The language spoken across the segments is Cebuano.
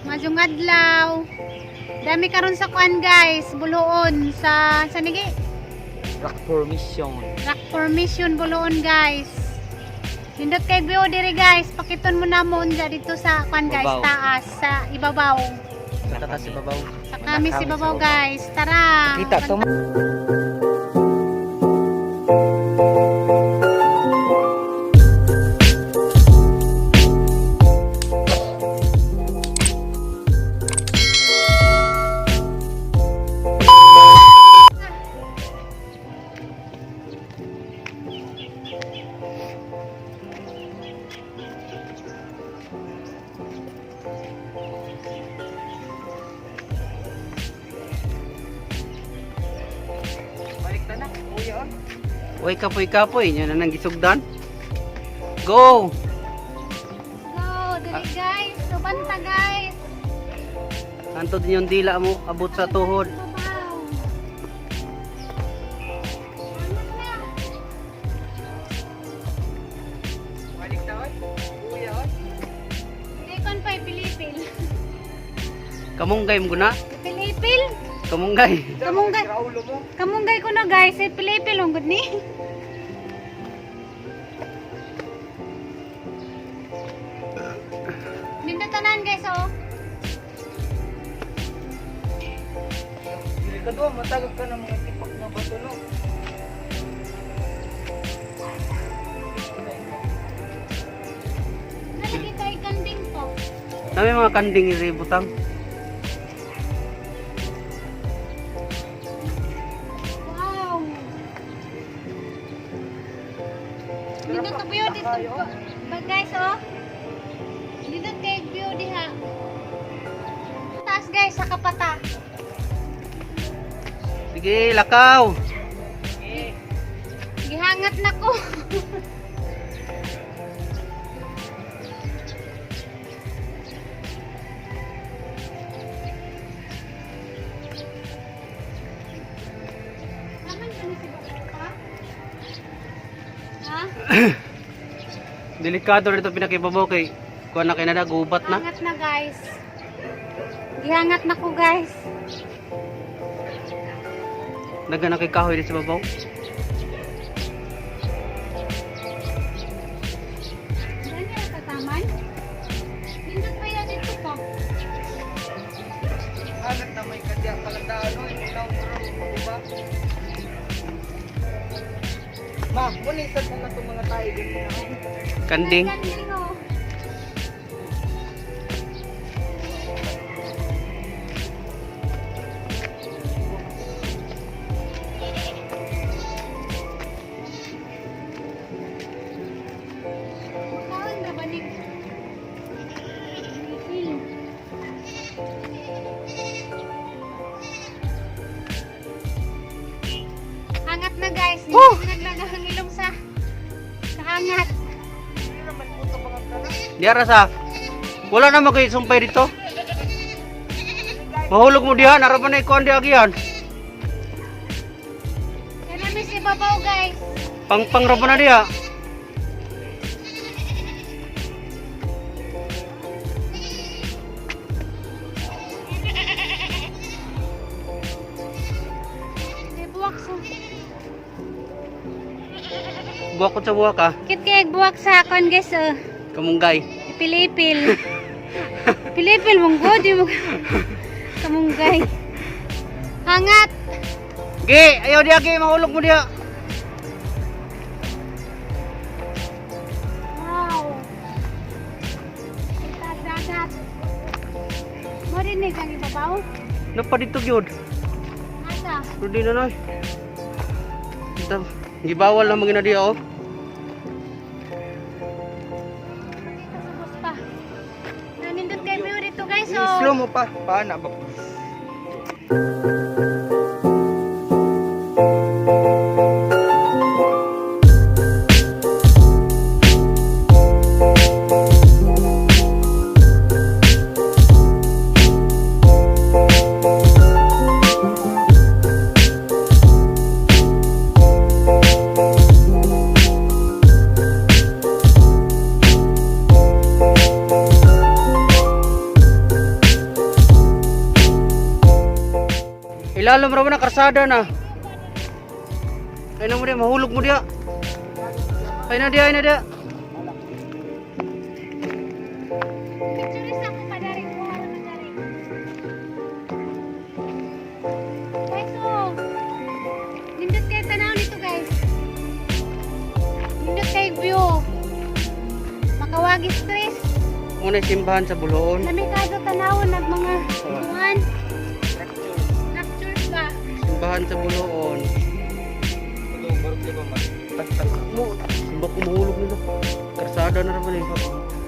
Maayong adlaw. Dami karon sa kuan, guys, Buluon sa nigi Rock Formation. Rock Formation Buluon, guys. Nindot kay view diri, guys. Pakiton mo na mo unja dito sa kuan, guys, Babaw. Taas sa ibabaw. Sa taas ibabaw. Sa kami si ibabaw, guys. Tara. Kita to. Balik na na, kuya. Uy, kapoy kapoy, yun na nang gisugdan. Go! Go diri, guys. Subanta, guys. Anto din yung dila mo, abot sa tuhod. Ibabaw. Angat na. Balik na oy. Kuya oy. Di kon pa ipilipil. Kamunggay mo na? Ipilipil. Kamunggay. Kamunggay. Raulo mo. Kamunggay ko na, guys, ipilipil ang gud ni. Nindot tanan, guys, oh. Dili ka doon, matagag ka ng mga tipak na bato no. Nalagi kay kanding po. Nami mga kanding iributang. Wow. Nindot ang view dito. Ba, guys, oh. Nindot kay view diha. Taas, guys, sa kapata. Sige, lakaw! Gihangat na ko. Naman ba ni si Bakuka? Ha? Delikado rito pinakibabaw kay kuha na kay nada, gubat na. Hangat na, guys. Gihangat na ko, guys. Daga na kay kahoy dito sa babaw. Ganyan ang tataman. Nindot pa yan dito po. Hangat na may kadya kaladaan oy, ikaw bro, di ba? Ma, muna isad na itong mga tayo dito na. Kanding. Kanding, oh. Makaon ra ba ni? Ipil. Hangat na, guys. Woo! Naglagang ilong sa kahangat. Hindi naman po ito mga kana. Diara sa wala na magay sumpay dito. Mahulog mo diha, naraman na ikuan di agihan. Yan namin si babaw, guys. Pangpang ra ba na diha? May buwak sa... Buwak ko sa buwak ah. Kit kay buwak sa akon, guys, oh. Kamunggay. Ipilipil. Pilipil mong god, di mo. Kamunggay. Hangat. Gi, ayaw diha gi, mahulog mo diha. Wow. Kita dagat. Mo rin ni kang ibabaw. Napa dito gyud. Asa? Rudi na noy. Ito, gibawal na mga diha oh. Kita sa bus pa. Nanindot kay view dito, guys, oh. Slow mo pa, paano ba? Ilalom ra ba na karsada na. Ay na mo diya, mahulog mo diya. Ay na diya, ay na diya. Picture sa ako padari kuha na padari. Guys, oh. Nindot kayo tanaw nito, guys. Nindot kayo view. Makawagi stress. Muna simbahan sa Buloon. Lami kaso tanawon nag mga kuan. Structures ba? Simbahan sa Buloon. Barog di ba man? Tagtag. Mo, simba ko mahulog nila. Karsada na ra ba ni.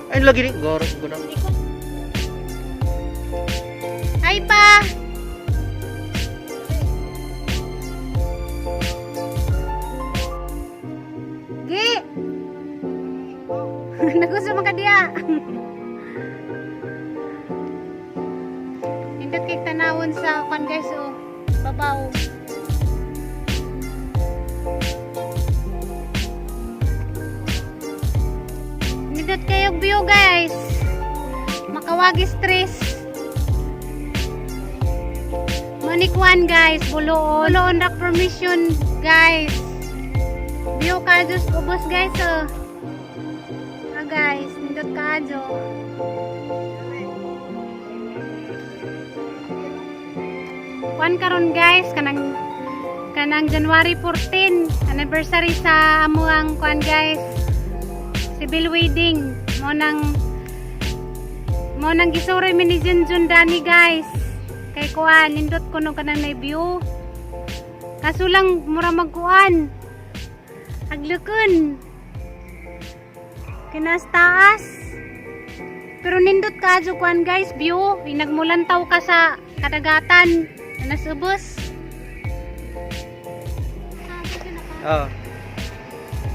Ay lagi ni gorok ko na. Hi pa! Gi! Nagusto mo ka diya. Nindot kay tanawon sa kwan guys oh. Babaw. Nindot kayo view guys. Makawagi stress. Manikwan guys, buloon. Buloon rock permission guys. View kajos ubos guys oh. Ah guys, nindot kajo. Kuan karon guys, kanang kanang January 14, anniversary sa amuang kuan guys. Civil wedding mo nang gisuroy mi ni Junjun Dani guys. Kay kuan nindot kuno kanang may view. Kaso lang mura magkuan. Aglukon. Kinas taas. Pero nindot kaadyo kuan guys view. Inagmulantaw ka sa kadagatan. Nasubos. Ah.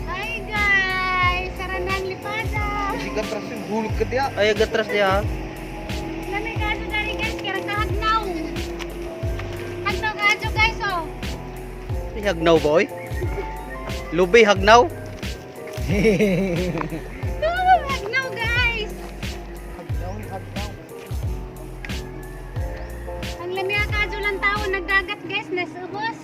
Hi guys! Saranang lipada! Hindi ka trust yung hulog ka diya. Ay gatras diya. Lamig kaadyo dari guys, kaya kahagnaw. Hagnaw kaadyo guys oh. Ay, hagnaw ba oy? Lubi hagnaw. Oh, hagnaw guys! Hagdaw, hagdaw. Ang lamia kaadyo lang tao nagdagat guys, nasubos.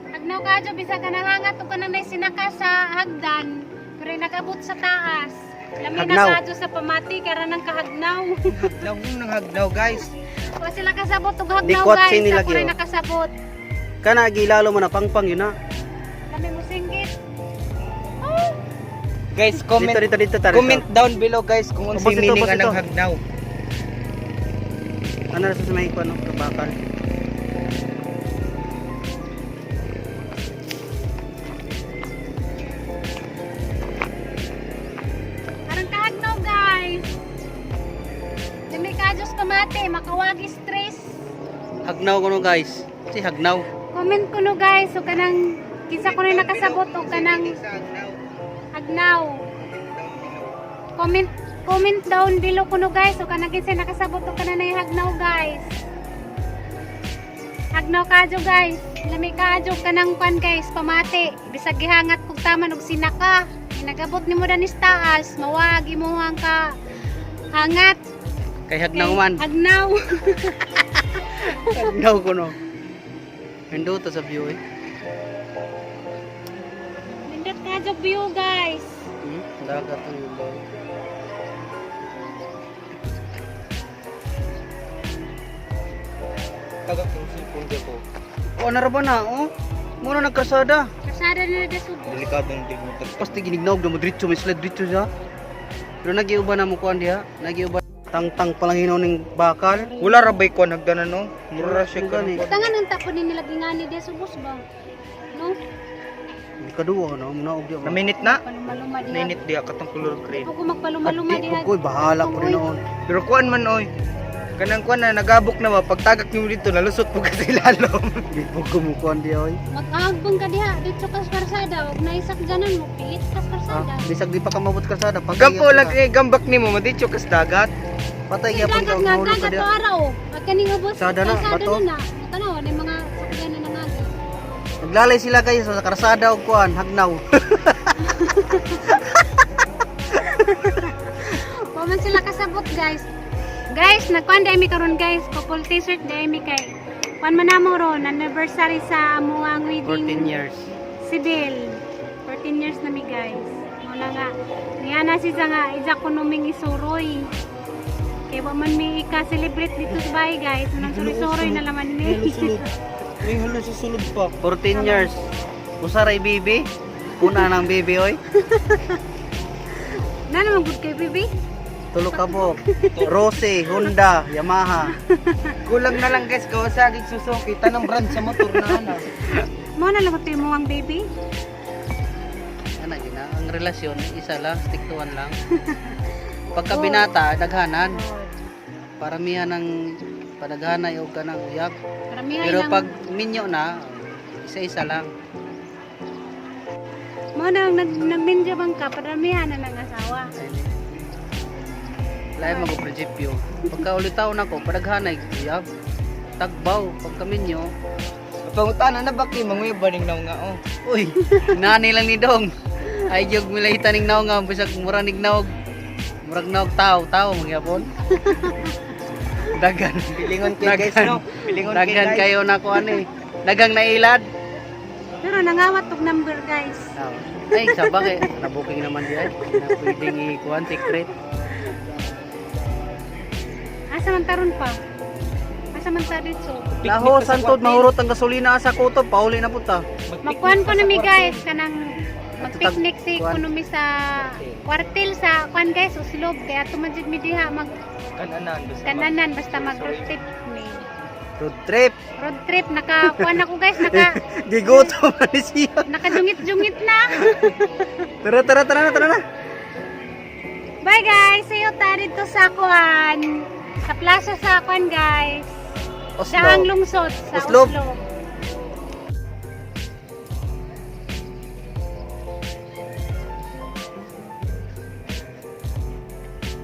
Hagnaw kaadyo bisag ka nangangat o kanang sinaka sa hagdan, pero nagabot sa taas. Lami na Hagnaw. kaadyo sa pamati kara nang kahagnaw. Hagdaw nang hagdaw guys. Wa sila kasabot og hagnaw Di kwatsi guys, nila ako rin gyud. nakasabot. Kana gilalo mo na pangpang yun na. Lami mo singgit. Oh, Guys, comment Dito dito dito tara. comment down below guys kung Ubos unsay ito, meaning ubos ito. anang hagnaw. Ano na sa may kuan no, bakal. Parang kahagnaw guys. Lami kaadyo sa pamati, makawagi stress. Hagnaw kuno guys. Si hagnaw. Comment ko no guys, o kanang kinsa ko rin nakasabot o kanang hagnaw. Comment comment down below kuno guys o kanang kinsa nakasabot o kanang nay hagnaw guys. Hagnaw kadyo guys. Lami kadyo kanang kwan guys, pamati. Bisag gihangat kog taman og sinaka. Inagabot nimo danis taas, mawag imuhang ka hangat. Kay hagnaw man. Hagnaw. Hagnaw kuno. Nindot sa view eh. Nindot kadyo view guys. Dagat ang ibaw. Tagak yung sipon di ko. Oh, ano ra ba na? Oh. Muna nagkarsada. Kasada na na subo. Delikado ng di mo Pasti ginignaw mo diretso may slide diretso siya. Pero nagiuban na mo kuan diha. Nagiuban tangtang palanginaw ning bakal. Wala ra bay kuan hagdanan no. Mura ra siya Gani. kan. Tangan ang tapon ni nila gingani dia subos ba? No? Kaduwa no, muna og diha. Naminit na. Palumaluma diha. Nainit diya katong color green. Ako magpalumaluma Adi diha. ko bahala ko rin noon. Pero kuan man oy. Kanang kuan na nagabok na ba pagtagak nimo dito nalusot po kasi lalom. Di po ko mo kuan diha oy. Mag-aagbang ka diha dito ka sa karsada, wag na isak dyanan mo pilit ka sa Ah, karsada. bisag di pa ka mabot karsada patay. Gampo gyapon lang ka. kay gambak nimo maditso kas dagat. Patay Ay, gyapon ka dagat nga mahulog ka dagat diha. to araw. At kaning ubos Sada na, kalsada bato. na na. Tanaw na mga sakyan na nangagi. Naglalay sila kayo sa karsada og kuan hagnaw. Wa man sila kasabot guys. Guys, nagkuan dai mi karon guys, couple t-shirt dai mi kay. Kuan man namo ron, anniversary sa amuang 14 wedding years. civil. 14 years na mi, guys. Muna nga niya na siya nga ija ko numing isuroy. Kay wa man mi ika-celebrate dito sa bahay, guys. Munang suroy-suroy na laman mi. Uy, hala sa sulod pa. 14 years. Usaray bibi. Una ng bibi oy. Na naman good kay baby. Tulo ka buhok. Rose, Honda, Yamaha. Kulang na lang, guys, Kawasaki, Suzuki, tanang brand sa motor na ano. Mo na lang ito mo ang baby. Ana gina, ang relasyon isa lang, stick to one lang. Pagka binata, daghanan. Paramihan ng padaghanay og kanang uyab. Karamihan Pero lang. pag minyo na, isa-isa lang. Mo na ang nagminja bang ka, paramihan na ng asawa. Lain mo ko prinsipyo. Pagka ulitaw na ko, padaghanay uyab. Tagbaw pagka minyo. Pangutana na ba kay manguya ba ning naong nga oh. Uy, nani lang ni Dong. Ay gyud milahitan ning naong nga bisag mura nig naog. Murag naog tao, tao magyapon. Dagan. Pilingon kay guys no. Pilingon kay Daghan guys. kayo na ko ani. Dagang nailad. Pero nangawat og number, guys. Ay, sa bagay, nabuking naman di ay. Na pwedeng ikuan secret. Asa man taron pa? Asa man ta dito? Laho santod mahurot ang gasolina sa kutob, pauli na punta. Magkuan ko nami, guys, kanang magpicnic si Kuan. kuno mi sa kwartel sa kuan, guys, Oslob, kaya tuman jud mi diha mag Kananan basta. kananan basta mag road trip mi. Road trip. Road trip naka kuan ako, guys, naka Gigutom man ni siya. nakajungit-jungit na. Tara, tara, tara na, tara na. Bye, guys. See you ta dito sa kuan. Sa plaza sa kuan, guys. Oslo. Sa ang lungsod sa Oslob. Oslo.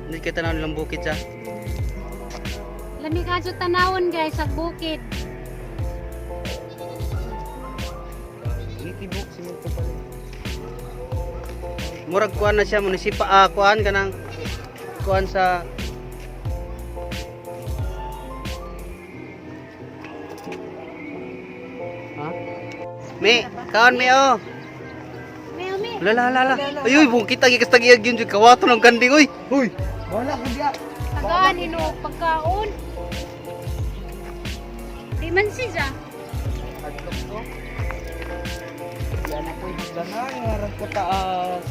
Hindi kita na nilang bukid sa. Lami kadyo tanawon, guys, sa bukid. Gitibok simento pala. Murag kuan na siya munisipa ah, kuan kanang kuan sa. Ha? Mi, kaon mi oh. May umi. Lala lala. Ay uy, bungkit agi kastagiyag yun jud kawato ng kanding oy. Uy, wala ko diya. Tagaan ino pagkaon. Di man siya. Adlok to. Yan ako hagdanan ngarang ko taas.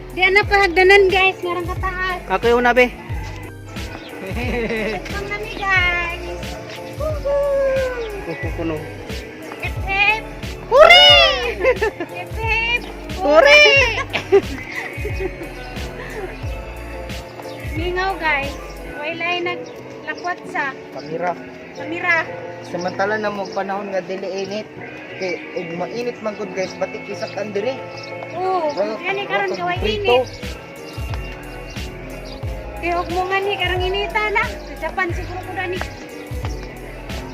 Di ana pahagdanan, guys, ngarang kataas. Ako yung una be. Welcome nami, guys. Woohoo! Kuko kuno. Hip hip. Hooray! Hip hip. Hooray! Mingaw, guys. Walay naglakwat sa Kamera. kamera. Samantala na mo panahon nga dili init. Kay ug mainit man gud, guys, pati kisak ang diri. Oo, gani karon kay init. Kay og mo nga ni karang inita na. Sa Japan siguro ko dani.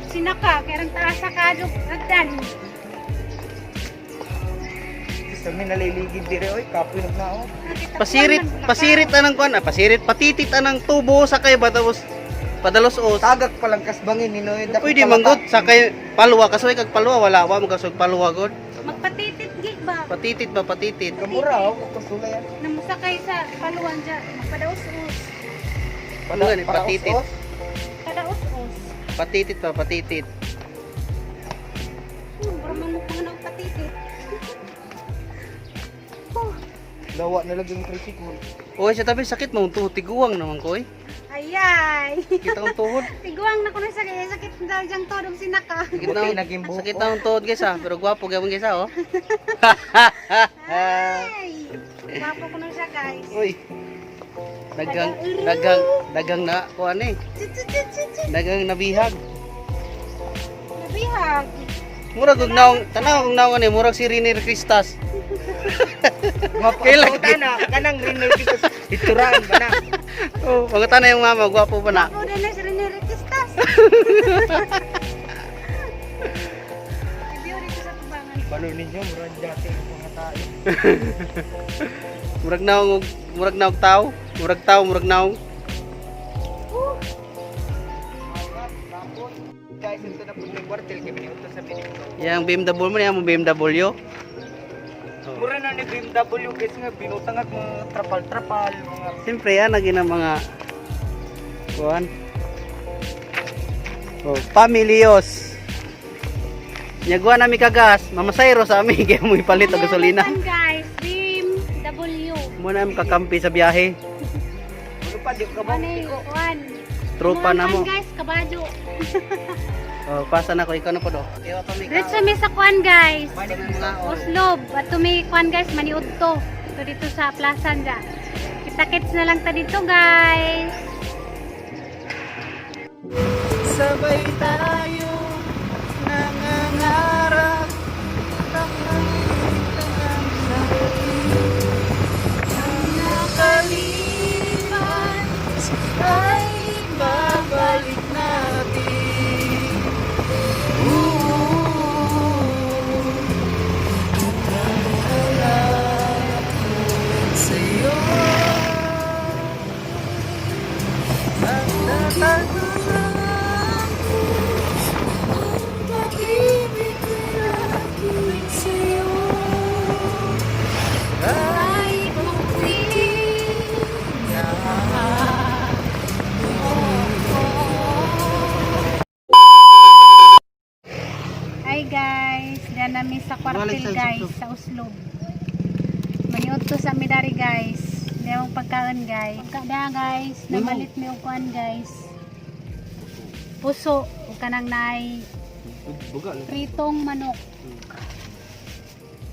Sinaka kay rang taas sa kadyo hagdan. Sa mi naliligid diri oy, kapoy nag nao. Pasirit, pasirit anang kuan, ah, pasirit patitit anang tubo sa kay ba tapos padalos os. Tagak pa lang kasbangin ni Noy. Pwede manggut sa kay palwa kasoy kag palwa wala wa mo kasoy palwa god. Magpatitit gig ba? Patitit ba patitit? Kamura oh, kasulay. Namusakay sa paluan dyan. Magpadaos-os. Ano gani, patitit. Padaos-os. Patitit ba patitit? Puro man mo ng patitit. Lawa na lang yung tricycle. Oy, sa tabi sakit mo tuhod tiguang naman ko oy. Ayay! Kita ang tuhod. Tiguang na ko na sakit. Sakit na diyang todo sinaka. Sakit Buti na naging buhok, sakit na ang tuhod, guys ah, pero gwapo gyapon, guys ah oh. Ay! Gwapo ko na siya, guys. Uy. Dagang dagang dagang na kuan eh. Tsi, tsi, tsi, tsi, tsi. Dagang nabihag. Nabihag. Murag og naong tanaw og naong ani murag si Rene Cristas. Kailan na kanang Rene Cristas ituraan ba na? Oh, pagkatana yung mama, gwapo ba na? Gwapo na na si Rene Requistas. Ibiyo dito sa tubangan. Balo ninyo murag dati ang mga tao. Murag naong murag naog tao, murag tao, murag naong. Guys, ito na po yung kwartel kami ni Uto sa Benito. Yang BMW mo niya mo BMW. Oh. Mura na ni BMW guys nga binutang at mga trapal-trapal, mga Siyempre yan lagi ng mga kuan. Oh, pamilyos. Nyagwa nami kagas, mamasayro sa amin kaya mo ipalit og gasolina. Ano guys, BMW. Mo na am kakampi sa biyahe. Ano pa di ka ba? Ano yung kuan? Tropa na mo. Guys, kabadyo. Oh, pasa na ko ikaw na po do. Iwa pa mi. Diretso mi sa kuan guys. Balik mi sa Oslob. At tumi kuan guys, maniud to. Ito dito sa plaza dya. Kita-kits na lang ta dito guys. Sabay tayo nangangarap. Nakalipas ay babalik natin. Sa'yo at natatandaan ko pag-ibig ko'y aking sa'yo ay bukitin na. Hi guys, diyan nami sa kwartel Balik sa guys, Uslob. sa Uslob. Maniud to sa midari guys. Di akong pagkaon guys. Pagkada guys, namalit mi og kuan guys. Puso ug kanang naay Buga lang. pritong manok.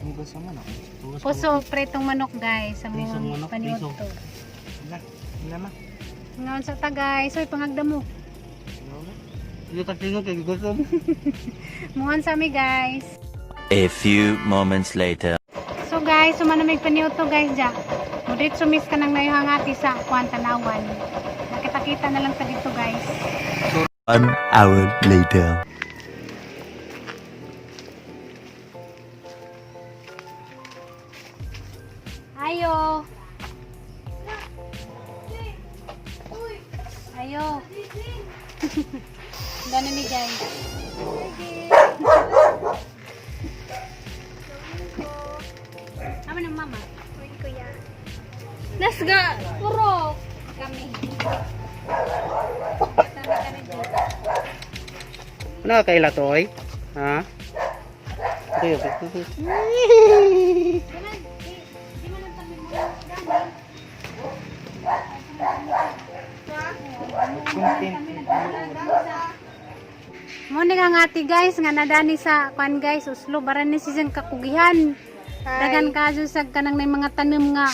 Muga sa man ako. Puso pritong manok guys, sa Pritong mong manok, paniud prito. to. Na, na ma. Ngaon sa ta guys, oy pangagda mo. Hindi ka tingog kay gutom. Muan sa mi guys. A few moments later. So guys, sumana may paniud to guys ja. Mudrit sumis ka nang nayuhangati sa kuan tanawan. Nakita-kita na lang ta dito guys. 1 hour later. Ayo. Ayo. Gana ni guys. Ama ng mama. Kuya. Nasga, puro kami. Kami kami dito. Ano ka kaila to oy? Ha? Okay, okay. Okay. Di man, di man ang tabi mo. Gani. Content. Mo ni nga ati guys nga nadani sa kwan guys uslo baran ni season kakugihan. Dagan ka dyan sa kanang may mga tanom nga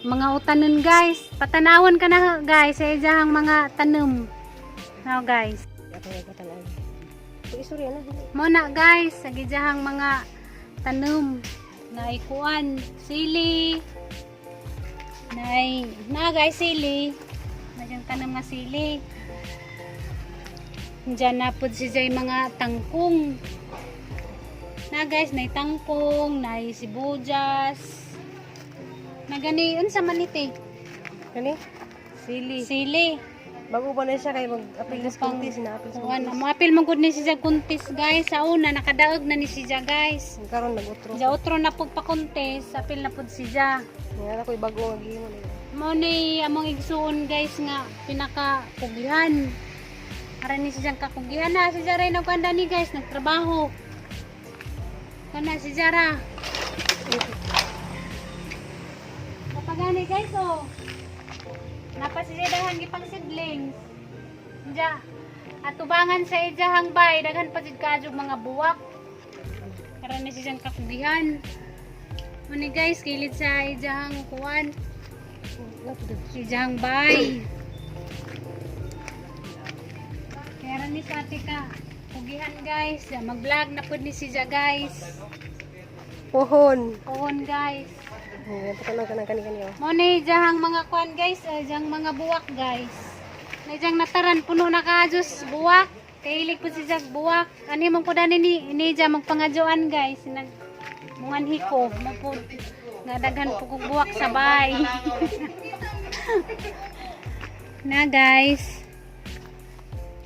mga utanon guys. Patanawon ka na guys sa ijahang mga tanom. Now guys. Mo na guys sa gijahang mga tanom na ikuan sili. Nay, na guys sili. Na dyan tanom nga sili. Diyan na po si Jay mga tangkong. Na guys, nay tangkong, nay sibuyas. Na gani, unsa man iti? Kani? Sili. Sili. Bago pa na siya kay mag-apil sa Pang- kuntis na apil sa Kuan, kuntis. mo apil man gud ni si Jay kuntis guys. Sa una nakadaog na ni si Jay guys. Karon nag-utro. Ja otro na pud pa kuntis, apil na pud si Jay. Nga ako'y bago nga gihimo ni. Mao ni among igsuon guys nga pinaka kugihan. Aran ni si Jang kakugihan na si Jara nagkanda ni guys nagtrabaho. Kana si Jara. Kapagani guys oh. Napa si Jara gipang seedlings. Ja. Atubangan sa ijahang bay daghan pa jud kaadyo mga buwak. Aran ni si Jang kakugihan. Mao ni guys kilid sa ijahang kuan. Si Jang Bay. Kaya ni sa ate ka. Pugihan guys. Mag-vlog na po ni si Ja guys. Pohon. Pohon guys. Nga patanaw ka ng kani kani oh. Mo ni jahang mga kuan guys, jahang mga buwak guys. Na jang nataran puno na ka Diyos buwak. Kahilig po si Jag buwak. Ani mong po dani ni ja magpangadyoan guys. Nag mungan hiko mo po nga daghan po kog buwak sabay. Na guys.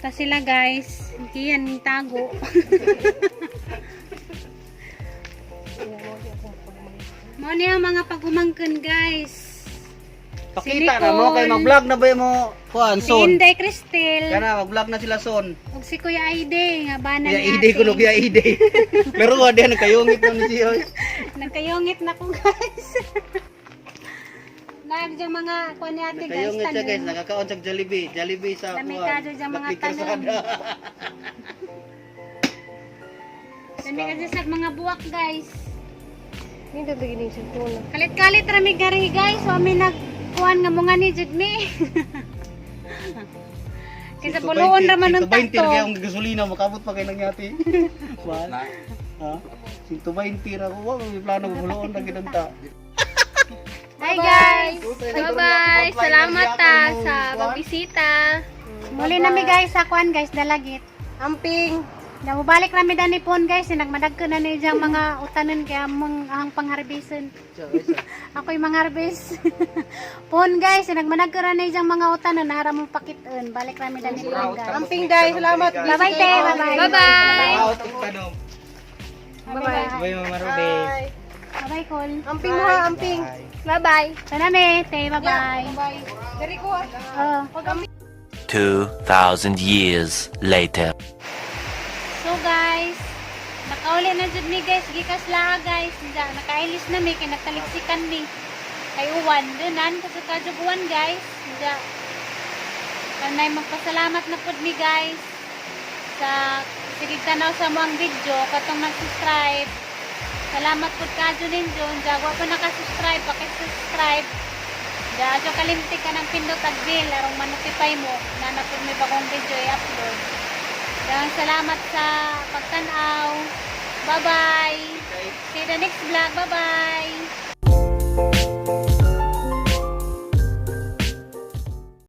Ta sila, guys. Kiyan tago. Mo ni ang mga pagumangkon, guys. Pakita na mo kay mag-vlog na ba mo kuan Si son. Inday Cristel Kana mag-vlog na sila son. ug si Kuya Aide nga bana Kuya ni Ide ate. kuno, Kuya Ide. Pero wa diyan nagkayungit na ni siya, oy. Nagkayungit na ko, guys. Nag mga kuan ni ate, guys. Nagkayungit siya, guys, Tanom. nakakaon sa Jollibee, Jollibee sa Lami kuan. kadyo dyan mga Lapig tanom. kalsada. Lami kadyo sa mga buwak, guys. Nindot lagi ning cellphone. Kalit-kalit rami gari, guys. So mi nagkuan nga mga ni jud mi. Kaysa buluon ra man ang 120 takto. ra kaya ang gasolina makabot pa kay nangyati. Mahal. Ha? 120 ra ko, wa may plano ko buluon ra gid ta. Hi, guys. Bye-bye. Salamat ta sa pagbisita. Muli nami, guys, sa kuan, guys, dalagit. Amping. Namubalik rami dani pon, guys, nagmadag ko na ni diyang mga utanon kaya mong ang pangharveston. Ako'y mangharvest. Pon, guys, nagmanag ko na ni diyang mga utanon nara mo pakiton. Balik rami dani pon, guys. Amping dai, salamat. Bye-bye, te. Bye-bye. Bye-bye. Out og tanom. Bye-bye. Bye, Mama Ruby. Bye. Bye-bye, Col. Amping mo ha, amping. Bye-bye. Tanami, te. Bye-bye. Bye. Dari ko ah. Oh. 2,000 years later. So guys, nakauli na jud mi, guys, gikas laha, guys. Nda, nakailis na mi kay nagtaliksikan mi. Kay uwan dunan kasi kadyo uwan, guys. Nda. Kanay magpasalamat na pud mi, guys, sa sige tanaw sa among video katong nag-subscribe. Salamat pud kadyo ninyo. Nda, wa pa naka-subscribe, paki-subscribe. Nda, adyo kalimti ka ng pindot ag bell arong ma-notify mo na na pud may bagong video i-upload. Daghang salamat sa pagtanaw. Bye-bye. See you the next vlog. Bye-bye.